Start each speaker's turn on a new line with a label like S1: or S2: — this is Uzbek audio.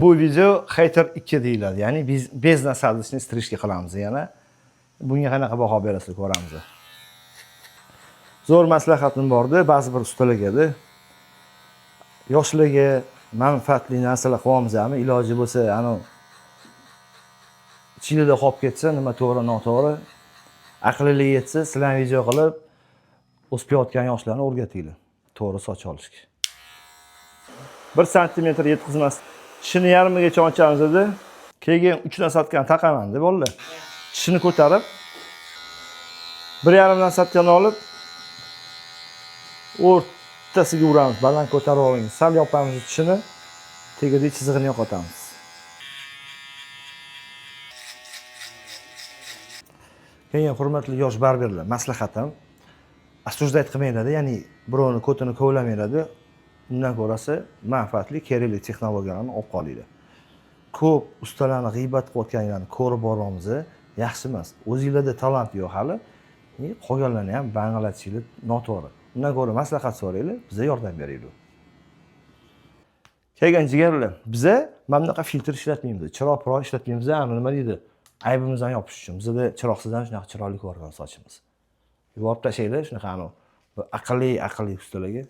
S1: Bu video Hater 2 deyiladi. Ya'ni biz без насадочный стрижка qilamiz yana. Bunga qanaqa baho berasizlar, ko'ramiz. Zo'r maslahatim bordi ba'zi bir ustalarga. Yoshlarga manfaatli narsalar qilyapmizmi? Iloji bo'lsa, anavi ichinglarda qolib ketsa, nima to'g'ri, noto'g'ri, aqlli yetsa, sizlar video qilib o'sib kelayotgan yoshlarni o'rgatinglar to'g'ri soch olishga. 1 santimetr yetkazmas, tishini yarmigacha ochamiz edi. Keyin uch насадка ni taqaman deb bolalar, tishini ko'tarib, 1,5 насадка ni olib, o'rtasiga uramiz. Baland ko'tarib oling, sal yopamiz tishini, tagidagi chizig'ini yo'qotamiz. Keyin, hurmatli yosh barberlar, maslahatim: осуждать qilmanglarda, ya'ni birovni ko'tini kovlamanglarda. Undan ko'rasi manfaatli, kerakli texnologiyalarni olib qolinglar. Ko'p ustalarni g'iybat qilayotganlarni ko'rib boryapmiz, yaxshi emas. O'zinglarda talant yo'q hali, qolganlarni ham bang'latishinglar noto'g'ri. Undan ko'ra maslahat so'ranglar, biza yordam beraylik. Keyin, jigarlar, biza mana bunaqa filtr ishlatmaymiz, chiroq piroq ishlatmaymiz. Ani nima deydi, aybimizni yopish uchun. Bizada chiroqsiz ham shunaqa chiroyli ko'rinadi sochimiz. Yuborib tashlanglar shunaqa anavi bir aqlli aqlli ustalarga.